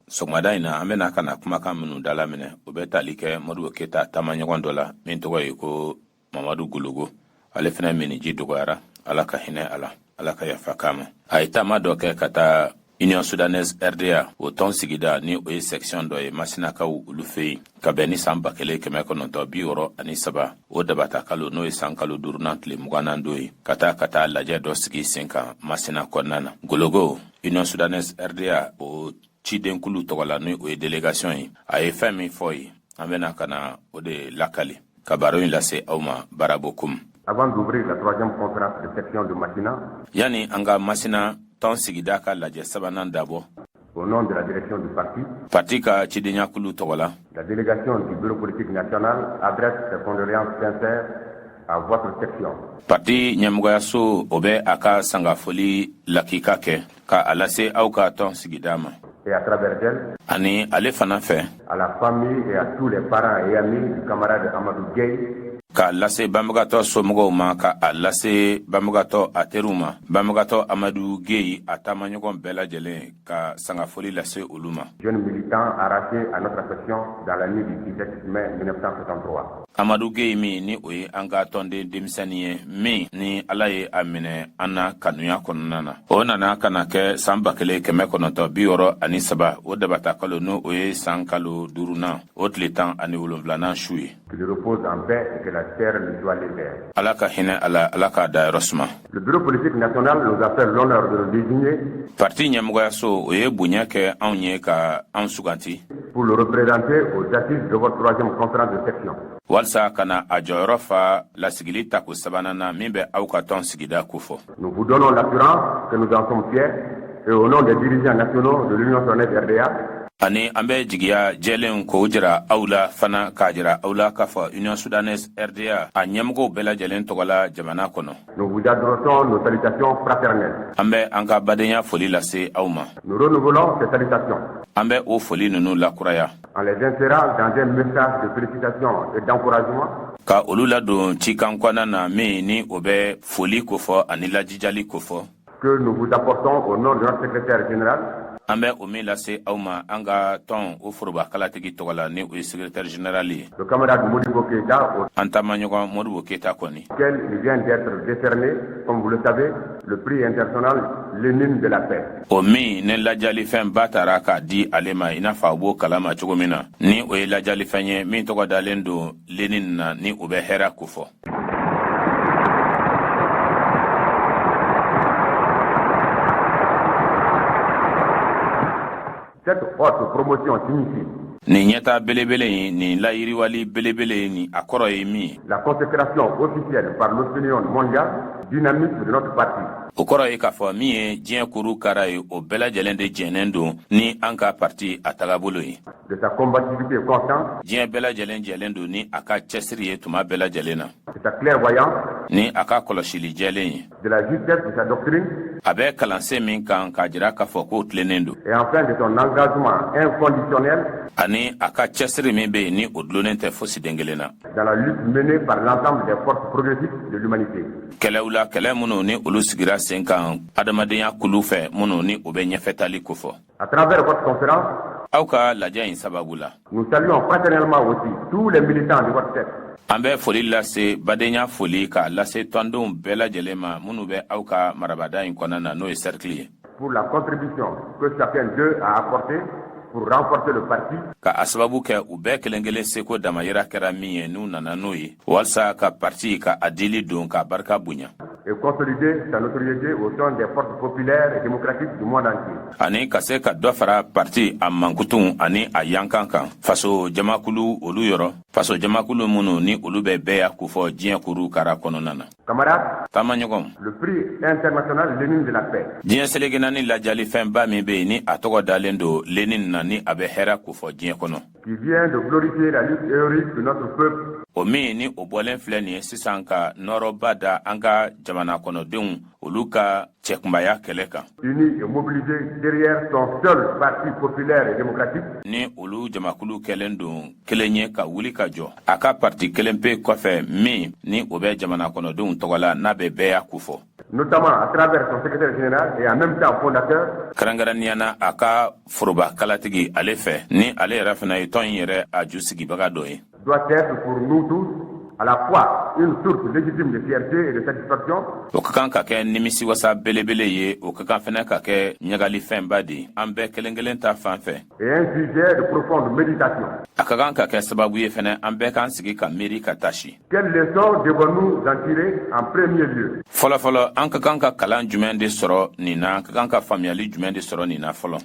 Sɔgɔmada in na, an bɛna ka na kumakan minnu dalaminɛ, o bɛ tali kɛ Modibo Keyita taamaɲɔgɔn dɔ la min tɔgɔ ye ko Mamadu Gologo. Ale fana minniji dɔgɔyara. Ala ka hinɛ a la, Ala ka yafa k'a ma. A ye taama dɔ kɛ ka taa Union Soudanaise RDA, o tɔn sigida ni o ye section dɔ ye Masinakaw olu fɛ yen, ka bɛn ni san 1963, o dabata kalo, n'o ye san kalo duurunan tile 20nan don ye, ka taa lajɛ dɔ sigi sen kan Masina kɔnɔna na. Gologo, Union Soudanaise RDA o cidenkulu tɔgɔ la, ni o ye délégation ye, a ye fɛn min fɔ ye, an bɛna ka na o de lakali ka baro in lase aw ma. Barabokum. Avant d'ouvrir la troisième conférence de section de Massina, Yanni an ka Masina tɔn sigida ka lajɛ sabanan dabɔ, au nom de la direction du parti, parti ka cidenyakulu tɔgɔ la, la délégation du bureau politique national adresse ses condoléances sincères à votre section. Parti ɲɛmɔgɔyaso, o bɛ a ka sangafoli lakika kɛ ka a lase aw ka tɔn sigida ma. Et à travers elle, Ani ale fana fɛ, à la famille et à tous les parents et amis du camarade Amadou Gueye, k'a lase banbagatɔ somɔgɔw ma, ka a lase banbagatɔ a teriw ma, banbagatɔ Amadu Geyi a taamaɲɔgɔn bɛɛ lajɛlen, ka sangafoli lase olu ma. Jeune militant arraché à notre section dans la nuit du 17 mai 1963. Amadu Geyi min ni o ye an ka tɔnden denmisɛnnin ye, min ni Ala ye a minɛ an na kanuya kɔnɔna na, o nana ka na kɛ san 1963, o dabata kalo, n'o o ye san kalo duurunan, o tile 17nan su ye. Qu'il repose en paix et que la terre lui soit légère. Ala ka hinɛ a la, Ala k'a dayɔrɔ suma. Le bureau politique national nous a fait l'honneur de nous désigner Parti ɲɛmɔgɔyaso, o ye bonya kɛ anw ye ka anw suganti pour le représenter aux assises de votre troisième conférence de section. walisa ka na a jɔyɔrɔ fa lasigili tako sabanan na min bɛ aw ka tɔn sigida kofɔ. Nous vous donnons l'assurance que nous en sommes fiers et, au nom des dirigeants nationaux de l'Union soudanaise RDA, Ani an bɛ jigiya jɛlenw k'o jira aw la fana, k'a jira aw la k'a fɔ Union Soudanaise RDA a ɲɛmɔgɔw bɛɛ lajɛlen tɔgɔ la jamana kɔnɔ, nous vous adressons nos salutations fraternelles. an bɛ an ka badenya foli lase aw ma. Nous renouvelons ces salutations An bɛ o foli ninnu lakuraya en les insérant dans un message de félicitations et d'encouragement ka olu ladon cikan kɔnɔna na min ni o bɛ foli kofɔ ani lajijali kofɔ que nous vous apportons au nom de notre secrétaire général, an bɛ o min lase aw ma an ka tɔn o foroba kalatigi tɔgɔ la, ni o ye secrétaire général ye, le camarade Modibo Keïta, an taamaɲɔgɔn Modibo Keyita kɔni, auquel il vient d'être décerné, comme vous le savez, le prix international Lénine de la paix. O min ni lajalifɛn ba tara k'a di ale ma, i n'a fɔ a b'o kalama cogo min na, ni o ye lajalifɛn ye min tɔgɔ dalen don Lénine na, ni o bɛ hɛrɛ kofɔ. Cette haute promotion signifie Nin ɲɛta belebele in, nin layiriwali belebele in, nin a kɔrɔ ye min ye, la consécration officielle par l'opinion mondiale dynamisme de notre parti. O kɔrɔ ye k'a fɔ min ye diɲɛ kuru kara ye, o bɛɛ lajɛlen de jɛnnen don ni an ka parti a tagabolo ye, de sa combativité constante, Diɲɛ bɛɛ lajɛlen jɛlen don ni a ka cɛsiri ye tuma bɛɛ lajɛlen na, de sa clairvoyance, ni a ka kɔlɔsili jɛlen ye, de la justesse de sa doctrine a bɛ kalansen min kan k'a jira k'a fɔ k'o tilennen don, et enfin de son engagement inconditionnel ani a ka cɛsiri min bɛ yen ni o dulonnen tɛ fosi den kelen na dans la lutte menée par l'ensemble des forces progressistes de l'humanité. Kɛlɛw la, kɛlɛ minnu ni olu sigira sen kan adamadenya kulu fɛ, minnu ni o bɛ ɲɛfɛtali kofɔ. À travers votre conférence, Aw ka lajɛ in sababu la, nous saluons fraternellement aussi tous les militants de votre tête an bɛ foli lase, badenya foli k'a lase tɔndenw bɛɛ lajɛlen ma minnu bɛ aw ka marabada in kɔnɔna na, n'o ye cercle ye, pour la contribution que chacun d'eux a apportée pour renforcer le parti ka a sababu kɛ u bɛɛ kelen kelen seko damayira kɛra min ye, n'u nana n'o ye walasa ka parti ka a dili don k'a barika bonya et consolider sa notoriété au sein des forces populaires et démocratiques du monde entier. ani ka se ka dɔ fara parti a mankutu ani a yankan kan faso jamakulu olu yɔrɔ, faso jamakulu minnu ni olu bɛ bɛɛ y'a kofɔ diɲɛ kuru kara kɔnɔna na. Camarades, Taamaɲɔgɔn, le prix international Lénine de la paix diɲɛ seleke naani lajalifɛnba min bɛ yen ni a tɔgɔ dalen don Lénine na, ni a bɛ hɛrɛ kofɔ diɲɛ kɔnɔ, qui vient de glorifier la lutte héroïque de notre peuple o min ni o bɔlen filɛ nin ye sisan ka nɔrɔba da an ka jamana kɔnɔdenw olu ka cɛkunbaya kɛlɛ kan, uni et mobilisé derrière son seul parti populaire et démocratique, ni olu jamakulu kɛlen don kelen ye ka wuli ka jɔ a ka parti kelen pe kɔfɛ min ni o bɛ jamana kɔnɔdenw tɔgɔ la, n'a bɛ bɛɛ y'a kofɔ. Notamment à travers son secrétaire général et en même temps fondateur. Kɛrɛnkɛrɛnnenya na, a ka foroba kalatigi ale fɛ, ni ale yɛrɛ fana ye tɔn in yɛrɛ a ju sigibaga dɔ ye, doit être pour nous tous à la fois une source légitime de fierté et de satisfaction. O ka kan ka kɛ nimisiwasa belebele ye, o ka kan fɛnɛ ka kɛ ɲagalifɛnba de ye an bɛɛ kelen kelen ta fan fɛ. Et un sujet de profonde méditation. A ka kan ka kɛ sababu ye fɛnɛ, an bɛɛ k'an sigi ka miiri ka tasi. Quelle leçon devons-nous en tirer en premier lieu? Fɔlɔfɔlɔ, an ka kan ka kalan jumɛn de sɔrɔ nin na? An ka kan ka faamuyali jumɛn de sɔrɔ nin na fɔlɔ?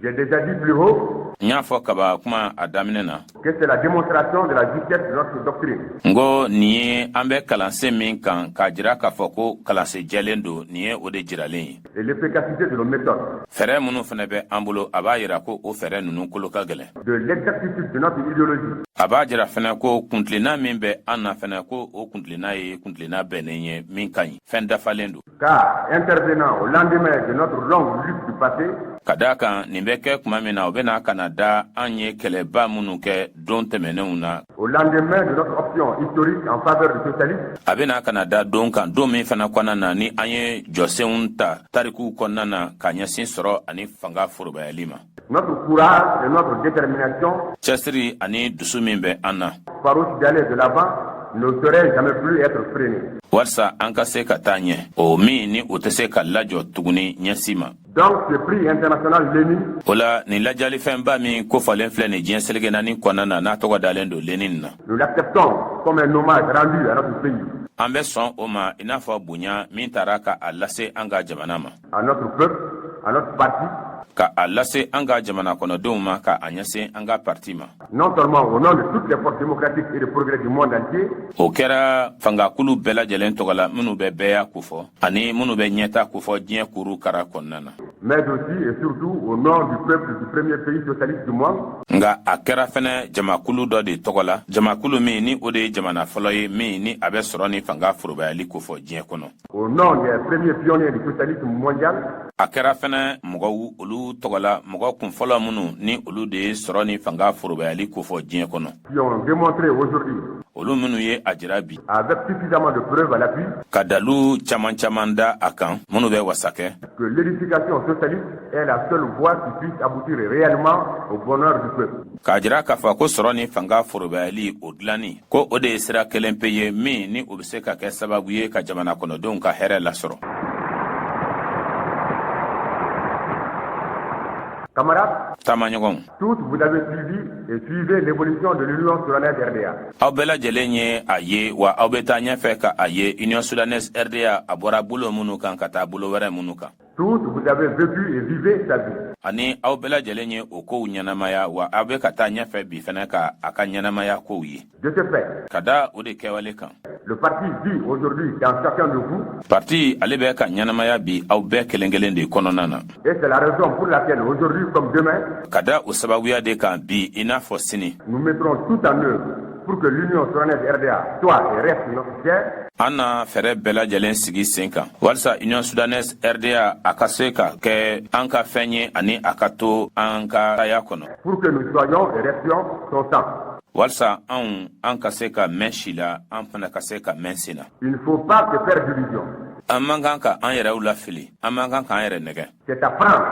J'ai déjà dit plus haut N y'a fɔ kaba kuma a daminɛ na que c'est la démonstration de la justesse de notre doctrine. N ko nin ye an bɛ kalansen min kan, k'a jira k'a fɔ ko kalansen jɛlen don, nin ye o de jiralen ye. Et l'efficacité de nos méthodes. Fɛɛrɛ minnu fana bɛ an bolo, a b'a jira ko o fɛɛrɛ ninnu kolo ka gɛlɛn. De l'exactitude de notre idéologie. A b'a jira fana ko kuntilenna min bɛ an na fana, ko o kuntilenna ye kuntilenna bɛnnen ye min ka ɲi, fɛn dafalen don. Car intervenant au lendemain de notre longue lutte du passé, Ka daa kan, nin bɛ kɛ tuma min na, o bɛna ka na da an ye kɛlɛba minnu kɛ don tɛmɛnenw na, au lendemain de notre option historique en faveur du socialisme, a bɛna ka na da don kan, don min fana kɔnɔna na ni an ye jɔsenw ta tarikuw kɔnɔna na ka ɲɛsin sɔrɔ ani fanga forobayali ma, notre courage et notre détermination cɛsiri ani dusu min bɛ an na farouche d'aller de l'avant ne saurait jamais plus être freinée. walisa an ka se ka taa ɲɛ, o min ni o tɛ se ka lajɔ tuguni ɲɛsin ma. Donc ce prix international Lénine O la, nin lajalifɛnba min kofɔlen filɛ nin diɲɛ seleke naani kɔnɔna na, n'a tɔgɔ dalen don Lénine na, nous l'acceptons comme un hommage rendu à notre pays, an bɛ sɔn o ma i n'a fɔ bonya min taara ka a lase an ka jamana ma, à notre peuple, à notre parti, ka a lase an ka jamana kɔnɔdenw ma, ka a ɲɛsin an ka parti ma. Non seulement au nom de toutes les forces démocratiques et de progrès du monde entier, O kɛra fangakulu bɛɛ lajɛlen tɔgɔ la minnu bɛ bɛɛya kofɔ ani minnu bɛ ɲɛta kofɔ diɲɛ kuru kara kɔnɔna na, mais aussi et surtout au nom du peuple du premier pays socialiste du monde, Nka a kɛra fɛnɛ jamakulu dɔ de tɔgɔ la, jamakulu min ni o de ye jamana fɔlɔ ye min ni a bɛ sɔrɔ ni fanga forobayali kofɔ diɲɛ kɔnɔ, au nom des premiers pionniers du socialisme mondial, A kɛra fɛnɛ mɔgɔw olu tɔgɔ la, mɔgɔ kun fɔlɔ minnu ni olu de ye sɔrɔ ni fanga forobayali kofɔ diɲɛ kɔnɔ, qui ont démontré aujourd'hui, olu minnu ye a jira bi, avec suffisamment de preuves à l'appui, ka dalu caman caman da a kan minnu bɛ wasa kɛ, que l'édification socialiste est la seule voie qui puisse aboutir réellement au bonheur du peuple. K'a jira k'a fɔ ko sɔrɔ ni fanga forobayali o dilanni, ko o de ye sira kelen pe ye min ni o bɛ se ka kɛ sababu ye ka jamana kɔnɔdenw ka hɛrɛ lasɔrɔ. Camarades, Taamaɲɔgɔnw, tous vous avez suivi et suivez l'évolution de l'Union soudanaise RDA. aw bɛɛ lajɛlen ye a ye wa, aw bɛ taa ɲɛfɛ ka a ye Union soudanaise RDA a bɔra bolo minnu kan ka taa bolo wɛrɛ minnu kan. Tous vous avez vécu et vivez sa vie. Ani aw bɛɛ lajɛlen ye o kow ɲɛnamaya wa, aw bɛ ka taa ɲɛfɛ bi fɛnɛ ka a ka ɲɛnamaya kow ye. De ce fait, Ka da o de kɛwale kan, le parti vit aujourd'hui dans chacun de vous parti ale bɛ ka ɲɛnamaya bi aw bɛɛ kelen kelen de kɔnɔna na. Et c'est la raison pour laquelle aujourd'hui comme demain, Ka da o sababuya de kan, bi i n'a fɔ sini, nous mettrons tout en œuvre pour que l'Union soudanaise RDA soit et reste notre terre an na fɛɛrɛ bɛɛ lajɛlen sigi sen kan walisa Union soudanaise RDA a ka se ka kɛ an ka fɛn ye ani a ka to an ka taya kɔnɔ, pour que nous soyons et restions son sang. walisa anw an ka se ka mɛn si la, an fana ka se ka mɛn sen na. Il ne faut pas se faire d'illusions. An man kan ka an yɛrɛw lafili, an man kan k'an yɛrɛ nɛgɛ. C'est à prendre,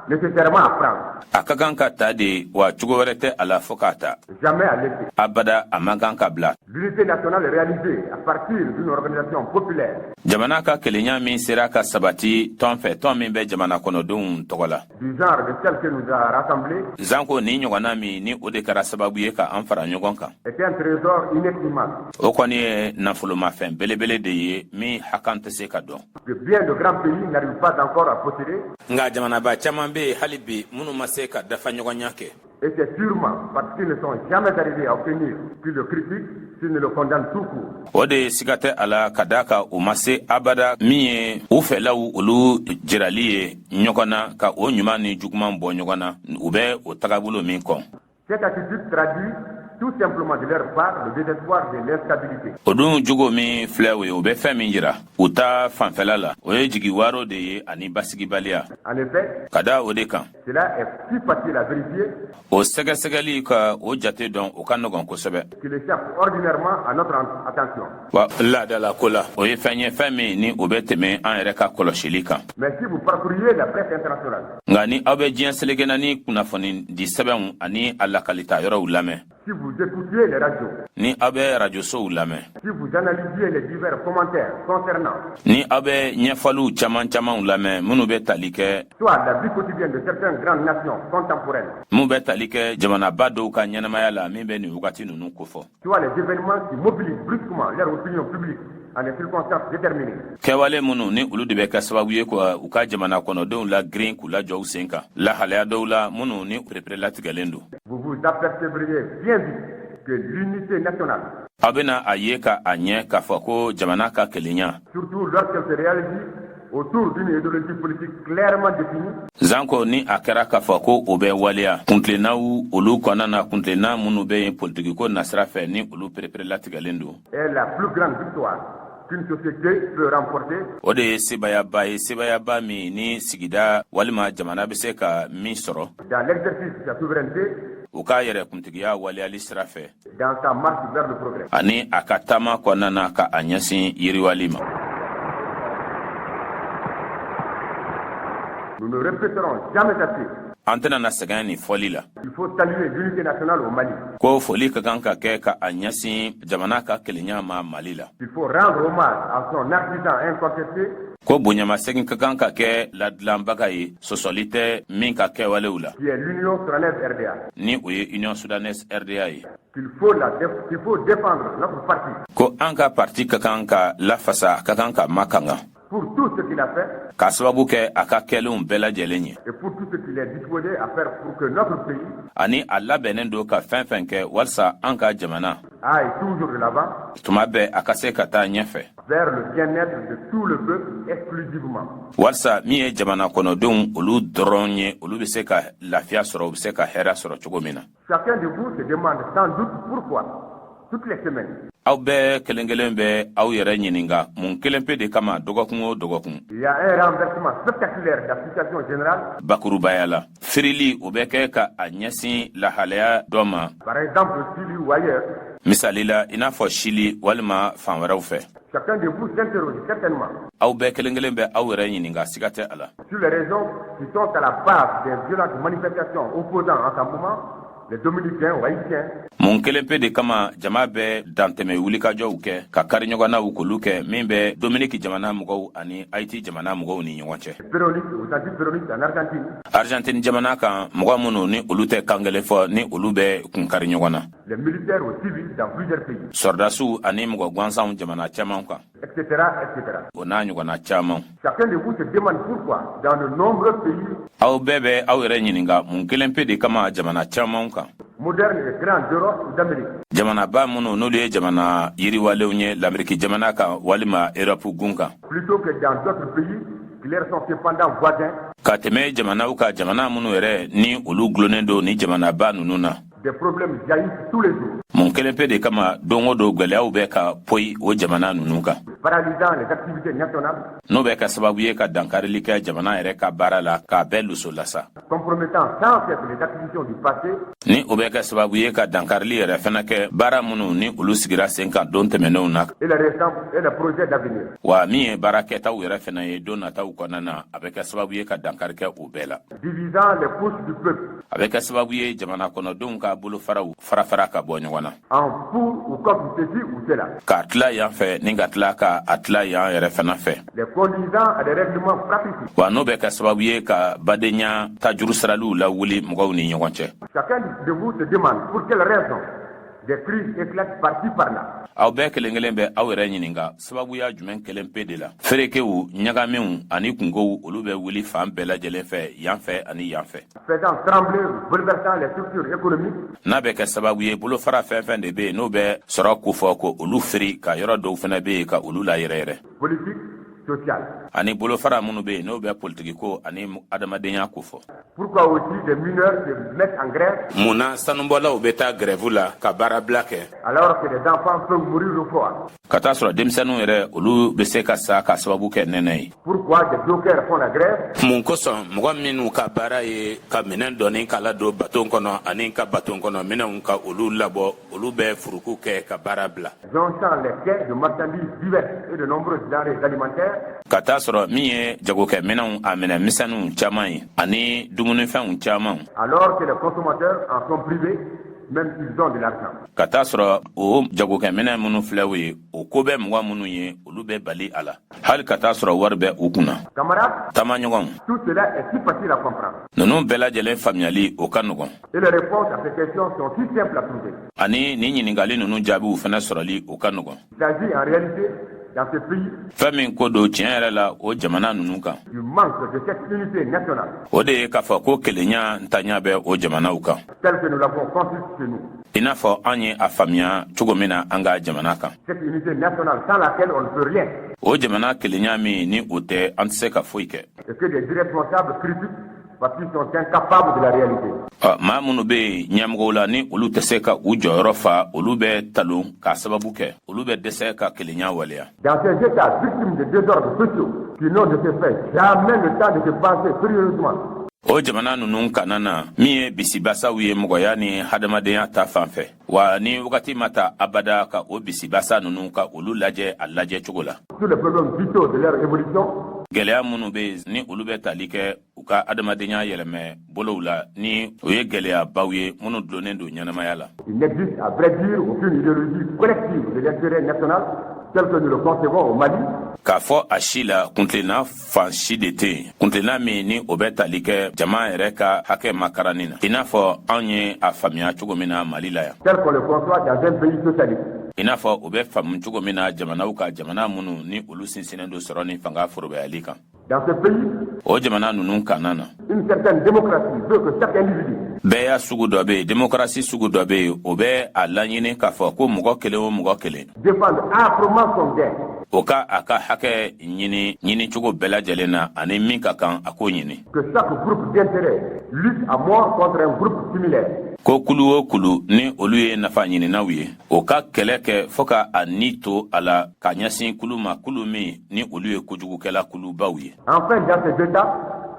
nécessairement à prendre, A ka kan ka ta de wa, cogo wɛrɛ tɛ a la fɔ k'a ta. Jamais à laisser. Abada, a man kan ka bila. L'unité nationale réalisée à partir d'une organisation populaire Jamana ka kelenya min sera ka sabati tɔn fɛ, tɔn min bɛ jamana kɔnɔdenw tɔgɔ la, du genre de celle que nous a rassemblés zanko ni ɲɔgɔnna min ni o de kɛra sababu ye ka an fara ɲɔgɔn kan, est un trésor inestimable o kɔni ye nafolomafɛn belebele de ye min hakan tɛ se ka dɔn, que bien de grands pays n'arrivent pas encore à posséder. Nka jamanaba caman bɛ yen hali bi minnu ma se ka dafa ɲɔgɔnya kɛ. Et c'est sûrement parce qu'ils ne sont jamais arrivés à obtenir qu'ils le critiquent, s'ils ne le condamnent tout court. O de ye siga tɛ a la, ka daa ka u ma se abada min ye u fɛlaw olu jirali ye ɲɔgɔn na, ka o ɲuman ni juguman bɔ ɲɔgɔn na, u bɛ o tagabolo min kɔn. Cette attitude traduit tout simplement de leur part le désespoir de l'instabilité. O dun jogo min filɛ, o ye o bɛ fɛn min jira u ta fanfɛla la, o ye jigiwaro de ye ani basigibaliya. En effet, Ka da o de kan, cela est si facile à vérifier o sɛgɛsɛgɛli ka o jate dɔn, o ka nɔgɔn kosɛbɛ qu'il échappe ordinairement à notre attention. Wa laadala ko la, o ye fɛn ye, fɛn min ni o bɛ tɛmɛ an yɛrɛ ka kɔlɔsili kan. Mais si vous parcouriez la presse internationale, Nka ni aw bɛ diɲɛ seleke naani kunnafoni di sɛbɛnw ani a lakalita yɔrɔw lamɛn, si vous écoutiez les radios, ni aw bɛ rajosow lamɛn, si vous analysiez les divers commentaires concernant ni aw bɛ ɲɛfɔliw caman camanw lamɛn minnu bɛ tali kɛ soit la vie quotidienne de certaines grandes nations contemporaines, min bɛ tali kɛ jamanaba dɔw ka ɲɛnamaya la min bɛ nin wagati ninnu kofɔ, soit les événements qui mobilisent brusquement leur opinion publique en des circonstances déterminées, kɛwale minnu ni olu de bɛ kɛ sababu ye ka u ka jamana kɔnɔdenw la girin k'u lajɔ u sen kan lahalaya dɔw la minnu ni pereperelatigɛlen don, vous vous apercevrez bien vite que l'unité nationale, aw bɛna a ye ka a ɲɛ k'a fɔ ko jamana ka kelenya, surtout lorsqu'elle se réalise autour d'une idéologie politique clairement définie, zanko ni a kɛra k'a fɔ ko o bɛ waleya kuntilennaw olu kɔnɔna na, kuntilenna minnu bɛ yen politikiko nasira fɛ ni olu pereperelatigɛlen don, est la plus grande victoire qu'une société peut remporter o de ye sebayaba ye, sebayaba min ni sigida walima jamana bɛ se ka min sɔrɔ dans l'exercice de sa souveraineté, u k'a yɛrɛ kuntigiya waleyali sira fɛ, dans sa marche vers le progrès. ani a ka taama kɔnɔna na ka a ɲɛsin yiriwali ma. Nous ne répéterons jamais assez. An tɛna na sɛgɛn nin fɔli la. Il faut saluer l'unité nationale au Mali. Ko foli ka kan ka kɛ ka a ɲɛsin jamana ka kelenya ma Mali la. Il faut rendre hommage à son artisan incontesté, Ko bonyamasegin ka kan ka kɛ ladilanbaga ye, sɔsɔli tɛ min ka kɛwalew la, qui est l'Union soudanaise RDA. ni o ye Union soudanaise RDA ye. Qu'il faut défendre notre parti Ko an ka parti ka kan ka lafasa, ka kan ka makanga pour tout ce qu'il a fait k'a sababu kɛ a ka kɛlenw bɛɛ lajɛlen ye, et pour tout ce qu'il est disposé à faire pour que notre pays ani a labɛnnen don ka fɛn fɛn kɛ walisa an ka jamana aille toujours de l'avant tuma bɛɛ a ka se ka taa ɲɛfɛ, vers le bien-être de tout le peuple exclusivement. walisa min ye jamana kɔnɔdenw olu dɔrɔn ye, olu bɛ se ka lafiya sɔrɔ, u bɛ se ka hɛrɛ sɔrɔ cogo min na. Chacun de vous se demande sans doute pourquoi, toutes les semaines, Aw bɛɛ kelen kelen bɛ aw yɛrɛ ɲininka mun kelen pe de kama, dɔgɔkun o dɔgɔkun, il y a un renversement spectaculaire de la situation générale, bakurubaya la firili o bɛ kɛ ka a ɲɛsin lahalaya dɔ ma, par exemple au Chili ou ailleurs. misali la i n'a fɔ Sili walima fan wɛrɛw fɛ. Chacun de vous s'interroge certainement Aw bɛɛ kelen kelen bɛ aw yɛrɛ ɲininka, siga tɛ a la, sur les raisons qui sont à la base des violentes manifestations opposant en ce moment les Dominicains ou Haïtiens, mun kelen pe de kama jama bɛ dantɛmɛ wulikajɔw kɛ ka kari ɲɔgɔnnaw k'olu kɛ min bɛ Dominiki jamana mɔgɔw ani Haiti jamana mɔgɔw ni ɲɔgɔn cɛ, les péronistes aux anti-péronistes en Argentine, Argentine jamana kan, mɔgɔ minnu ni olu tɛ kan kelen fɔ ni olu bɛ kun kari ɲɔgɔn na, les militaires aux civils dans plusieurs pays, sɔrɔdasiw ani mɔgɔ gansanw jamana caman kan, etc., etc. o n'a ɲɔgɔnna caman. Chacun de vous se demande pourquoi, dans de nombreux pays Aw bɛɛ bɛ aw yɛrɛ ɲininka mun kelen pe de kama jamana caman kan, modernes et grands d'Europe ou d'Amérique, jamanaba minnu n'olu ye jamana yiriwalenw ye Lameriki jamana kan walima Erɔpu gun kan, plutôt que dans d'autres pays qui leur sont cependant voisins, ka tɛmɛ jamanaw ka, jamana minnu yɛrɛ ni olu gulonnen don ni jamanaba ninnu na, des problèmes jaillissent tous les jours, mun kelen pe de kama don o don gwɛlɛyaw bɛ ka poyi o jamana ninnu kan, paralysant les activités nationales, n'o bɛ kɛ sababu ye ka dankarili kɛ jamana yɛrɛ ka baara la, k'a bɛɛ luso lasa, compromettant sans cesse les acquisitions du passé, ni o bɛ kɛ sababu ye ka dankarili yɛrɛ fana kɛ baara minnu ni olu sigira sen kan don tɛmɛnenw na, et les récents et les projets d'avenir. wa min ye baarakɛtaw yɛrɛ fana ye don nataw kɔnɔna na, a bɛ kɛ sababu ye ka dankari kɛ o bɛɛ la, Divisant les couches du peuple a bɛ kɛ sababu ye jamana kɔnɔdenw ka bolofaraw fara fara ka bɔ ɲɔgɔn na, en pour ou contre ceci ou cela, k'a tila yan fɛ ni ka tila ka a tila yan yɛrɛ fana fɛ, les conduisant à des règlements fratricides. wa n'o bɛ kɛ sababu ye ka badenya tajuru saraliw lawuli mɔgɔw ni ɲɔgɔn cɛ. Chacun de vous se demande pour quelle raison des crises éclatent par-ci par-là. Aw bɛɛ kelen kelen bɛ aw yɛrɛ ɲininka sababuya jumɛn kelen pe de la feerekew, ɲagamiw ani kungow olu bɛ wuli fan bɛɛ lajɛlen fɛ, yan fɛ ani yan fɛ, faisant trembler ou bouleversant les structures économiques, n'a bɛ kɛ sababu ye bolofara fɛn fɛn de bɛ yen n'o bɛ sɔrɔ kofɔ ko olu firi, ka yɔrɔ dɔw fana bɛ yen ka olu la yɛrɛ yɛrɛ, politiques, sociale. Ani bolofara minnu bɛ yen, n'o bɛ politikiko ani adamadenya kofɔ. Pourquoi aussi des mineurs se mettent en grève Mun na sanubɔlaw bɛ taa grève la ka baarabila kɛ, alors que des enfants peuvent mourir de froid? ka taa sɔrɔ denmisɛnninw yɛrɛ, olu bɛ se ka sa ka sababu kɛ nɛnɛ ye? Pourquoi des dockers font la grève Mun kosɔn mɔgɔ minnu ka baara ye ka minɛn dɔɔni k'a ladon baton kɔnɔ ani ka baton kɔnɔ minɛnw ka olu labɔ, olu bɛ furuku kɛ ka baara bila, jonchant les quais de marchandises diverses et de nombreuses denrées alimentaires, ka taa sɔrɔ min ye jagokɛ minɛnw, a minɛ misɛnninw caman ye ani dumunifɛnw caman, alors que les consommateurs en sont privés, même s'ils ont de l'argent? ka taa sɔrɔ o jagokɛminɛ minnu filɛ o ye, o ko bɛ mɔgɔ minnu ye, olu bɛ bali a la hali ka taa sɔrɔ wari bɛ u kunna? Camarades, Taamaɲɔgɔnw, tout cela est si facile à comprendre. ninnu bɛɛ lajɛlen faamuyali, o ka nɔgɔn. Et les réponses à ces questions sont si simples à trouver. Ani nin ɲininkali ninnu jaabiw fɛnɛ sɔrɔli, o ka nɔgɔn. Il s'agit en réalité, dans ce pays, Fɛn min ko don tiɲɛ yɛrɛ la o jamana ninnu kan, du manque de cette unité nationale o de ye k'a fɔ ko kelenya ntanya bɛ o jamanaw kan, telle que nous l'avons conçue chez nous. i n'a fɔ an ye a faamuya cogo min na an ka jamana kan. Cette unité nationale sans laquelle on ne peut rien O jamana kelenya min ni o tɛ, an tɛ se ka foyi kɛ, et que des irresponsables critiquent parce qu'ils sont incapables de la réaliser. Ɔ, maa minnu bɛ yen ɲɛmɔgɔw la, ni olu tɛ se ka u jɔyɔrɔ fa, olu bɛ talon k'a sababu kɛ olu bɛ dɛsɛ ka kelenya waleya. Dans ces États victimes de désordres sociaux qui n'ont de ce fait jamais le temps de se penser sérieusement O jamana ninnu kana na min ye bisibasaw ye mɔgɔya ni hadamadenya ta fan fɛ wa, ni wagati ma ta abada ka o bisibasa ninnu ka olu lajɛ a lajɛ cogo la sur les problèmes vitaux de leur évolution, gɛlɛya minnu bɛ yen, ni olu bɛ tali kɛ u ka adamadenya yɛlɛmɛ bolow la, ni o ye gɛlɛyabaw ye minnu dulonnen don ɲɛnamaya la, il n'existe à vrai dire aucune idéologie collective de l'intérêt national tel que nous le concevons au Mali, K'a fɔ a si la, kuntilenna fan si de tɛ yen, kuntilenna min ni o bɛ tali kɛ jama yɛrɛ ka hakɛ makaranni na, i n'a fɔ anw ye a faamuya cogo min na Mali la yan, tel qu'on le conçoit dans un pays socialiste. i n'a fɔ o bɛ faamu cogo min na jamanaw ka jamana minnu ni olu sinsinnen don sɔrɔ ni fanga forobayali kan. Dans ce pays, O jamana ninnu kana na, une certaine démocratie veut que chaque individu bɛɛya sugu dɔ bɛ yen, démocratie sugu dɔ bɛ yen, o bɛ a laɲini k'a fɔ ko mɔgɔ kelen o mɔgɔ kelen, défende âprement son gain, o ka a ka hakɛ ɲini ɲinicogo bɛɛ lajɛlen na, ani min ka kan, a k'o ɲini, que chaque groupe d'intérêt lutte à mort contre un groupe similaire, ko kulu o kulu ni olu ye nafa ɲininaw ye, o ka kɛlɛ kɛ fɔɔ ka a ni to a la ka ɲɛsin kulu ma, kulu min ni olu ye kojugukɛla kulubaw ye. Enfin, dans ces États,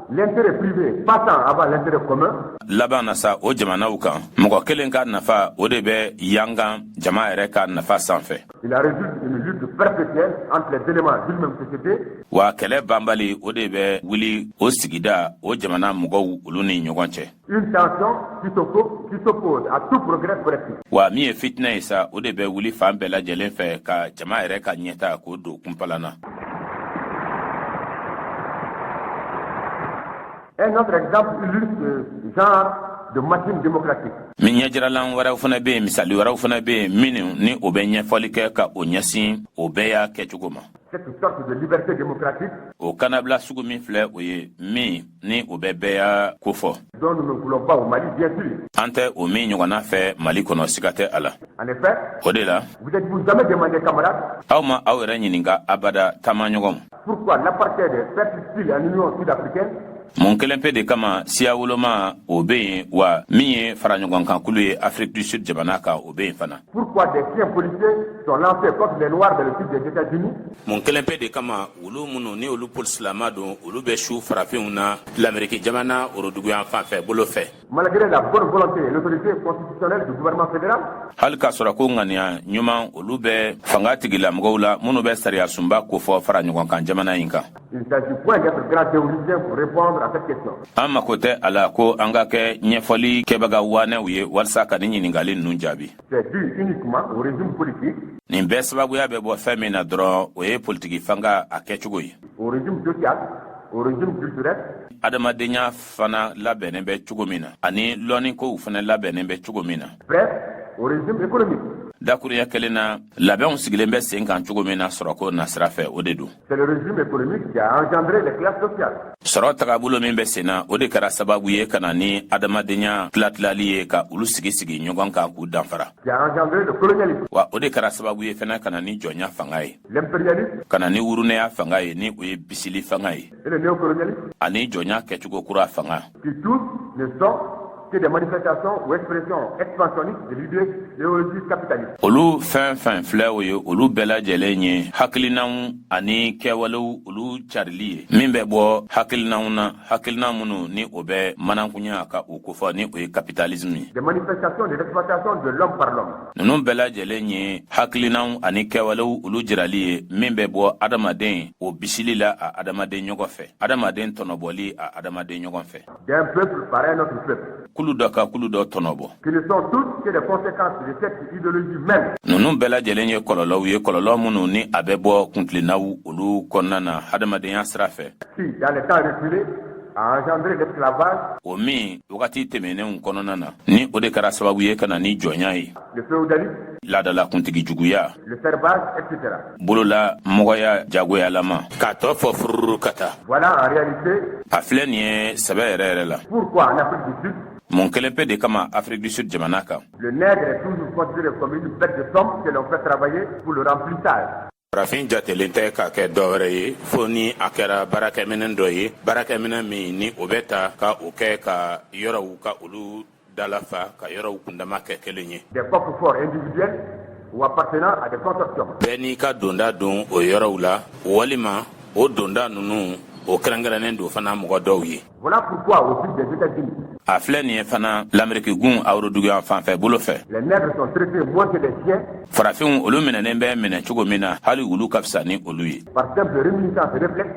l'intérêt privé passant avant l'intérêt commun, Laban na sa, o jamanaw kan, mɔgɔ kelen ka nafa, o de bɛ yangan jama yɛrɛ ka nafa sanfɛ. il en résulte une lutte perpétuelle entre les éléments d'une même société, Wa kɛlɛ banbali, o de bɛ wuli o sigida, o jamana mɔgɔw, olu ni ɲɔgɔn cɛ. une tension qui s'oppose à tout progrès collectif. Wa min ye fitinɛ ye sa, o de bɛ wuli fan bɛɛ lajɛlen fɛ ka jama yɛrɛ ka ɲɛta k'o don kunpalan na. Un autre exemple illustre ce genre de machine démocratique. Min ɲɛjiralan wɛrɛw fana bɛ yen, misali wɛrɛw fana bɛ yen minnu ni o bɛ ɲɛfɔli kɛ ka o ɲɛsin o bɛɛ y'a kɛcogo ma. Cette sorte de liberté démocratique O kannabila sugu min filɛ, o ye min ni o bɛ bɛɛ y'a kofɔ, dont nous ne voulons pas au Mali, bien sûr. an tɛ o min ɲɔgɔnna fɛ Mali kɔnɔ, siga tɛ a la. En effet, O de la, vous êtes-vous jamais demandé, camarades, aw ma aw yɛrɛ ɲininka abada, taamaɲɔgɔnw, pourquoi l'apartheid persiste-t-il en Union sud-africaine, mun kelen pe de kama siya woloma o bɛ yen, wa min ye faraɲɔgɔnkankulu ye Afrique du Sud jamana kan, o bɛ yen fana? Pourquoi des chiens policiers sont lancés contre les Noirs dans le sud des États-Unis, Mun kelen pe de kama olu minnu ni olu polisilama don, olu bɛ su farafinw na Lameriki jamana oroduguyan fan fɛ bolo fɛ, malgré la bonne volonté et l'autorité constitutionnelle du gouvernement fédéral? hali k'a sɔrɔ ko ŋaniya ɲuman, olu bɛ fanga tigilamɔgɔw la minnu bɛ sariya sunba kofɔ fara ɲɔgɔn kan jamana in kan? Il ne s'agit point d'être grand théoricien pour répondre à cette question. An mako tɛ a la ko an ka kɛ ɲɛfɔli kɛbaga waanɛw ye walisa ka ni ɲiningali ninnu jaabi. C'est dû uniquement au régime politique, Nin bɛɛ sababuya bɛ bɔ fɛn min na dɔrɔn, o ye politiki fanga a kɛcogo ye, au régime social, au régime culturel, adamadenya fana labɛnnen bɛ cogo min na, ani lɔnnikow fana labɛnnen bɛ cogo min na, bref, au régime économique. Dakuruɲɛ kelen na, labɛnw sigilen bɛ sen kan cogo min na sɔrɔko nasira fɛ, o de don. C'est le régime économique qui a engendré les classes sociales. Sɔrɔ tagabolo min bɛ sen na, o de kɛra sababu ye ka na ni adamadenya tilatilali ye, ka olu sigi sigi ɲɔgɔn kan k'u danfara. Qui a engendré le colonialisme. Wa o de kɛra sababu ye fana ka na ni jɔnya fanga ye, L'impérialisme ka na ni wurunɛya fanga ye, ni o ye bisili fanga ye, et le néocolonialisme, ani jɔnya kɛcogo kura fanga, qui tous ne sont que des manifestations ou expressions expansionnistes de l'idéologie capitaliste. Olu fɛn fɛn filɛ, o ye olu bɛɛ lajɛlen ye hakilinaw ani kɛwalew olu carili ye, min bɛ bɔ hakilinaw na, hakilina minnu ni o bɛ manankunya ka o kofɔ, ni o ye kapitalisme ye. Des manifestations de l'exploitation de l'homme par l'homme. Ninnu bɛɛ lajɛlen ye hakilinaw ani kɛwalew olu jirali ye, min bɛ bɔ adamaden o bisili la a adamaden ɲɔgɔn fɛ, adamaden tɔnɔbɔli a adamaden ɲɔgɔn fɛ, D'un peuple par un autre peuple. Kulu dɔ ka kulu dɔ tɔnɔbɔ. Qui ne sont toutes que des conséquences de cette idéologie même. Ninnu bɛɛ lajɛlen ye kɔlɔlɔw ye, kɔlɔlɔ minnu ni a bɛ bɔ kuntilennaw olu kɔnɔna na hadamadenya sira fɛ, Qui, dans les temps reculés, a engendré l'esclavage, o min wagati tɛmɛnenw kɔnɔna na, ni o de kɛra sababu ye ka na ni jɔnya ye, le féodalisme, laadala kuntigi juguya, le servage, etc. bolola mɔgɔya jagoyalama, k'a tɔ fɔ fururu ka taa. Voilà en réalité A filɛ nin ye sɛbɛ yɛrɛ yɛrɛ la pourquoi en Afrique du Sud, mun kelen pe de kama Afrique du Sud jamana kan, le nègre est toujours considéré comme une bête de somme que l'on fait travailler pour le remplissage. Farafin jatelen tɛ ka kɛ dɔ wɛrɛ ye fo ni a kɛra baarakɛminɛ dɔ ye, baarakɛminɛ min ni o bɛ ta ka o kɛ ka yɔrɔw ka olu dalafa, ka yɔrɔw kundama kɛ kelen ye. Des coffres-forts individuels ou appartenant à des consortiums. Bɛɛ n'i ka donda don o yɔrɔw la, walima o donda ninnu o kɛrɛnkɛrɛnnen don fana mɔgɔ dɔw ye. Voilà pourquoi au sud des États-Unis, A filɛ nin ye fana, Lameriki gun aworoduguyan fanfɛ bolo fɛ, les nègres sont traités moins que des chiens farafinw olu minɛnen bɛ minɛ cogo min na, hali olu ka fisa ni olu ye, par simple réminiscence réflexe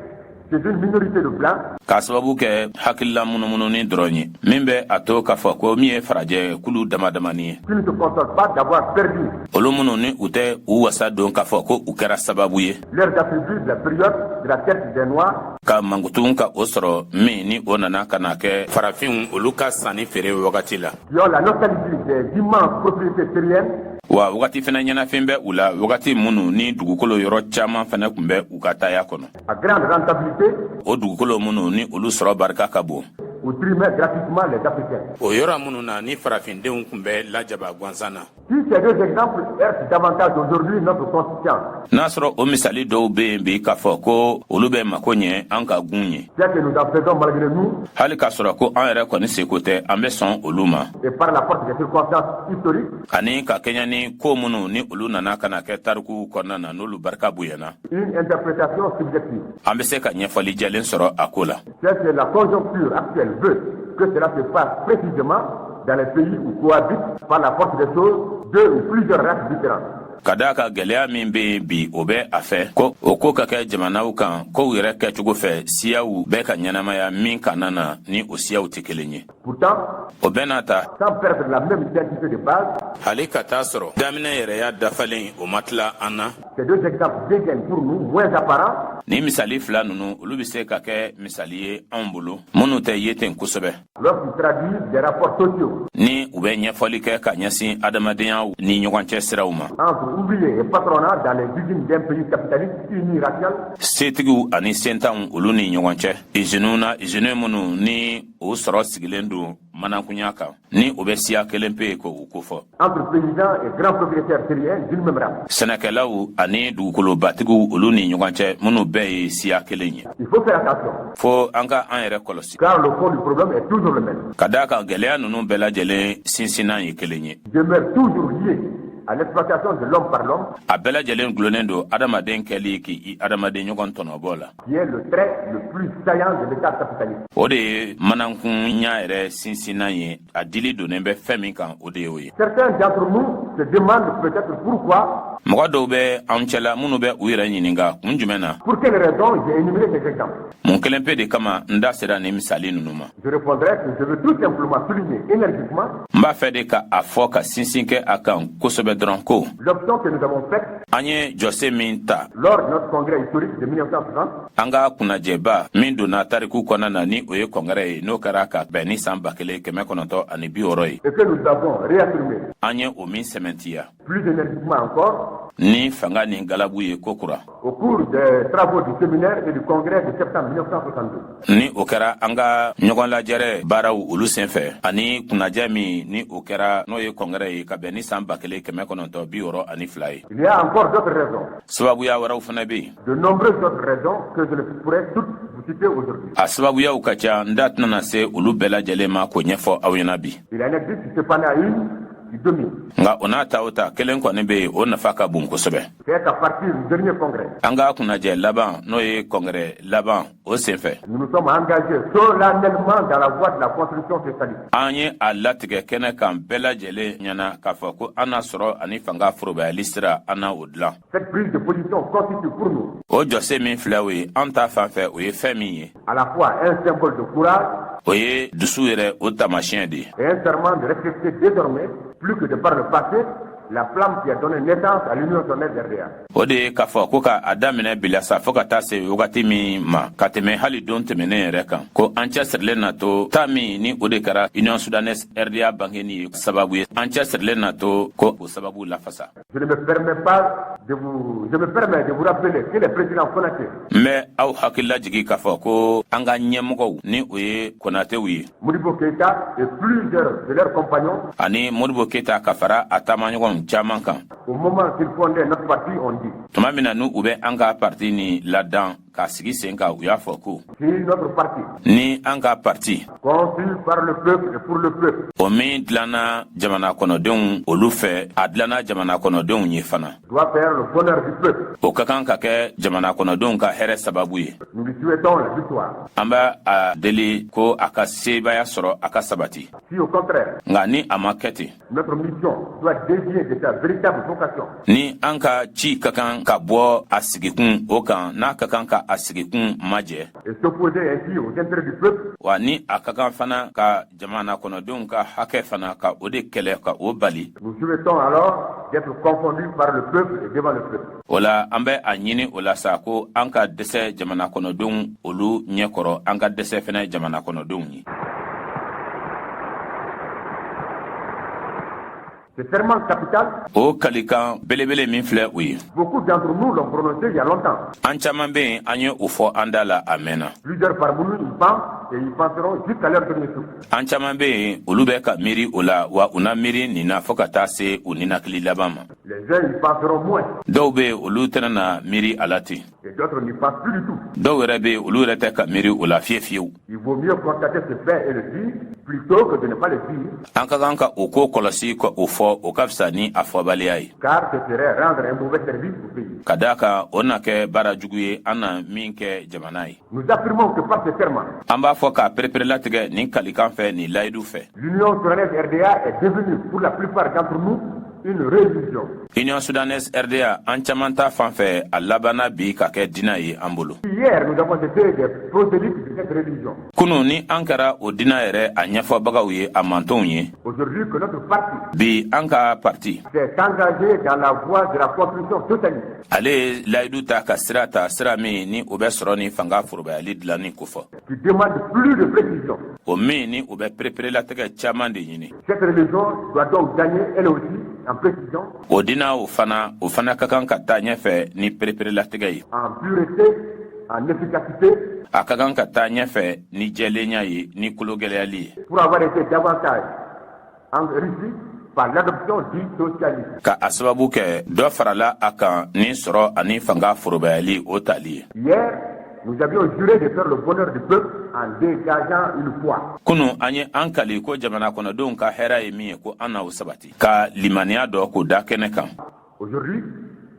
chez une minorité de blancs k'a sababu kɛ hakilila munumununin dɔrɔn ye, min bɛ a to k'a fɔ ko min ye farajɛ kulu dama damani ye, qui ne se consolent pas d'avoir perdu olu minnu ni u tɛ u wasa don k'a fɔ ko u kɛra sababu ye leurs attributs de la période de la traite des Noirs ka mankutun ka o sɔrɔ, min ni o nana ka na kɛ farafinw olu ka sanni feere wagati la. Qui ont la nostalgie des immenses propriétés terriennes Wa wagati fɛnɛ ɲɛnafin bɛ u la, wagati minnu ni dugukolo yɔrɔ caaman fɛnɛ kun bɛ u ka taya kɔnɔ, à grande rentabilité o dugukolo minnu ni olu sɔrɔ barika ka bon, où trimaient gratuitement les Africains. o yɔrɔ minnu na ni farafindenw kun bɛ lajaba gansan na. Si ces deux exemples heurtent davantage aujourd'hui notre conscience, N'a sɔrɔ o misali dɔw be yen bi k'a fɔ ko olu bɛ mako ɲɛ an ka gun ye, c'est que nous en faisons malgré nous hali k'a sɔrɔ ko an yɛrɛ kɔni seko tɛ, an bɛ sɔn olu ma, et par la force des circonstances historiques, ani ka kɛɲɛ ni ko minnu ni olu nana ka na kɛ tarikuw kɔnɔna na, n'olu barika bonyana, une interprétation subjective. an be se ka ɲɛfɔli jɛlen sɔrɔ a ko la. C'est que la conjoncture actuelle veut que cela se passe précisément dans les pays où cohabitent par la force des choses deux ou plusieurs races différentes. Ka daa ka gwɛlɛya min be yen bi, o bɛ a fɛ ko o ko ka kɛ jamanaw kan kow yɛrɛ kɛcogo fɛ, siyaw bɛɛ ka ɲɛnamaya min kana na ni o siyaw tɛ kelen ye. Pourtant, O bɛɛ n'a ta, sans perdre la même identité de base, hali ka taa sɔrɔ daminɛ yɛrɛya dafalen o ma tila an na, ces deux exemples deviennent pour nous moins apparents ni misali fila ninnu olu be se ka kɛ misali ye anw bolo minnu tɛ ye ten kosɛbɛ, lorsqu'ils traduisent des rapports sociaux ni u bɛ ɲɛfɔli kɛ ka ɲɛsin adamadenya ni ɲɔgɔn cɛ siraw ma, entre ouvriers et patronat dans les usines d'un pays capitaliste uniracial, setigiw ani sentanw olu ni ɲɔgɔn cɛ iziniw na, izini minnu ni o sɔrɔ sigilen don manakunya kan, ni o bɛ siya kelen pe ko u kofɔ, entre paysans et grands propriétaires terriens d'une même race. sɛnɛkɛlaw ani dugukolobatigiw olu ni ɲɔgɔn cɛ, minnu bɛɛ ye siya kelen ye. Il faut faire attention, Fo an ka an yɛrɛ kɔlɔsi, car le fond du problème est toujours le même. ka daa kan gwɛlɛya ninnu bɛɛ lajɛlen sinsinnan ye kelen ye. Demeure toujours lié à l'exploitation de l'homme par l'homme, A bɛɛ lajɛlen gulonnen don adamaden kɛli k'i adamaden ɲɔgɔn tɔnɔbɔ la, qui est le trait le plus saillant de l'État capitaliste. O de ye manankunya yɛrɛ sinsinnan ye. A dili donnen bɛ fɛn min kan, o de y'o ye. Certains d'entre nous se demandent peut-être pourquoi, Mɔgɔ dɔw bɛ anw cɛla minnu bɛ u yɛrɛ ɲininka kun jumɛn na, pour quelle raison j'ai énuméré ces exemples. mun kelen pe de kama n da sera nin misali ninnu ma. Je répondrai que je veux tout simplement souligner énergiquement N b'a fɛ de ka a fɔ ka sinsin kɛ a kan kosɛbɛ dɔrɔn ko l'option que nous avons faite an ye jɔsen min ta lors de notre congrès historique de 1960 an ka kunnajɛba min donna tariku kɔnɔna na, ni o ye kɔngɛrɛ ye, n'o kɛra ka bɛn ni san 1960 ye, et que nous avons réaffirmé an ye o min sɛmɛntiya Plus énergiquement encore, Ni fanga ni galabu ye kokura, au cours des travaux du séminaire et du congrès de septembre 1962. Ni o kɛra an ka ɲɔgɔn lajɛrɛ baaraw olu senfɛ ani kunnajɛ min ni o kɛra, n'o ye kɔngɛrɛ ye ka bɛn ni san 1962 ye. Il y a encore d'autres raisons, Sababuya wɛrɛw fana bɛ yen. de nombreuses autres raisons que je ne pourrais toutes vous citer aujourd'hui. A sababuyaw ka ca, n da tɛna se olu bɛɛ lajɛlen ma k'o ɲɛfɔ aw ɲɛna bi. Il en existe cependant une qui domine. Nka o n'a ta o ta, kelen kɔni bɛ yen, o nafa ka bon kosɛbɛ. C'est qu'à partir du dernier congrès, An ka kunnajɛ laban, n'o ye kɔngɛrɛ laban, o senfɛ, nous nous sommes engagés solennellement dans la voie de la construction socialiste. an ye a latigɛ kɛnɛ kan bɛɛ lajɛlen ɲɛna k'a fɔ ko an n'a sɔrɔ ani fanga forobayali sira, an na o dilan. Cette prise de position constitue pour nous O jɔsen min filɛ, o ye an ta fan fɛ, o ye fɛn min ye, à la fois un symbole de courage o ye dusu yɛrɛ o taamasiyɛn de ye et un serment de respecter désormais, plus que de par le passé, la flamme qui a donné naissance à l'Union soudanaise RDA. O de ye k'a fɔ ko ka a daminɛ bila sa fɔɔ ka taa se wagati min ma, ka tɛmɛ hali don tɛmɛnen yɛrɛ kan, ko an cɛsirilen na to ta min ni o de kɛra Union soudanaise RDA bangeni ye sababu ye, an cɛsirilen na to ko o sababu lafasa. Je ne me permets pas de vous, je me permets de vous rappeler que le président Konaté, N bɛ aw hakili lajigi k'a fɔ ko an ka ɲɛmɔgɔw, ni o ye Konatew ye, Modibo Keïta et plusieurs de leurs compagnons, ani Modibo Keyita ka fara a taamaɲɔgɔnw caman kan, au moment qu'ils fondaient notre parti, ont dit: tuma min na n'u u bɛ an ka parti ni ladan k'a sigi sen kan, u y'a fɔ ko si notre parti, ni an ka parti, conçu par le peuple et pour le peuple, o min dilanna jamana kɔnɔdenw olu fɛ, a dilanna jamana kɔnɔdenw ye fana, doit faire le bonheur du peuple, o ka kan ka kɛ jamana kɔnɔdenw ka hɛrɛ sababu ye, nous lui souhaitons la victoire. an b'a a deli ko a ka sebaaya sɔrɔ, a ka sabati. Si au contraire, Nka ni a ma kɛ ten, notre mission doit dévier de sa véritable vocation, ni an ka ci ka kan ka bɔ a sigikun o kan, n'a ka kan ka a sigikun majɛ, et s'opposer ainsi aux intérêts du peuple, wa ni a ka kan fana ka jamana kɔnɔdenw ka hakɛ fana ka o de kɛlɛ ka o bali, nous souhaitons alors d'être confondus par le peuple et devant le peuple. O la an bɛ a ɲini o la sa ko an ka dɛsɛ jamana kɔnɔdenw olu ɲɛkɔrɔ, an ka dɛsɛ fɛnɛ jamana kɔnɔdenw ye. Ce serment capital, O kalikan belebele min filɛ o ye, beaucoup d'entre nous l'ont prononcé il y a longtemps. an caman be yen, an ye o fɔ an da la a mɛnna. Plusieurs parmi nous y pensent et y penseront jusqu'à leur dernier souffle. An caman be yen, olu bɛ ka miiri o la, wa u na miiri nin na fɔɔ ka taa se u ninakili laban ma. Les uns y penseront moins Dɔw be yen, olu tɛna na miiri a la ten. et d'autres n'y pensent plus du tout. Dɔw yɛrɛ be yen, olu yɛrɛ tɛ ka miiri o la fiye fiyewu. Il vaut mieux constater ce fait et le dire plutôt que de ne pas le dire, An ka kan ka o ko kɔlɔsi ka o fɔ, o ka fisa ni a fɔbaliya ye, car ce serait rendre un mauvais service au pays. Ka daa kan o na kɛ baara jugu ye an na min kɛ jamana ye. Nous affirmons que par ce serment, An b'a fɔ k'a pereperelatigɛ nin kalikan fɛ, nin layidu fɛ, l'Union soudanaise RDA est devenue pour la plupart d'entre nous une religion. Union soudanaise RDA, an caman ta fan fɛ, a labanna bi ka kɛ dina ye an bolo. Hier, nous avons été des prosélytes de cette religion. Kunu ni an kɛra o dina yɛrɛ a ɲɛfɔbagaw ye, a mantonw ye. Aujourd'hui que notre parti Bi an ka parti s'est engagé dans la voie de la construction socialiste, ale ye layidu ta ka sira ta, sira min ni o bɛ sɔrɔ ni fanga forobayali dilanni kofɔ, qui demande plus de précision, o min ni o bɛ pereperelatigɛ caman de ɲini, cette religion doit donc gagner elle aussi en précision, o dina o fana ka kan ka taa ɲɛfɛ ni pereperelatigɛ ye, en pureté, en efficacité, a ka kan ka taa ɲɛfɛ ni jɛlenya ye, ni kologɛlɛyali ye, pour avoir été davantage enrichi par l'adoption du socialisme. Ka a sababu kɛ dɔ farala a kan ni sɔrɔ ani fanga forobayali o tali ye. Hier, nous avions juré de faire le bonheur du peuple en dégageant une foi. Kunu an ye an kali ko jamana kɔnɔdenw ka hɛrɛ ye min ye, ko an n'o sabati ka limaniya dɔ k'o da kɛnɛ kan. Aujourd'hui,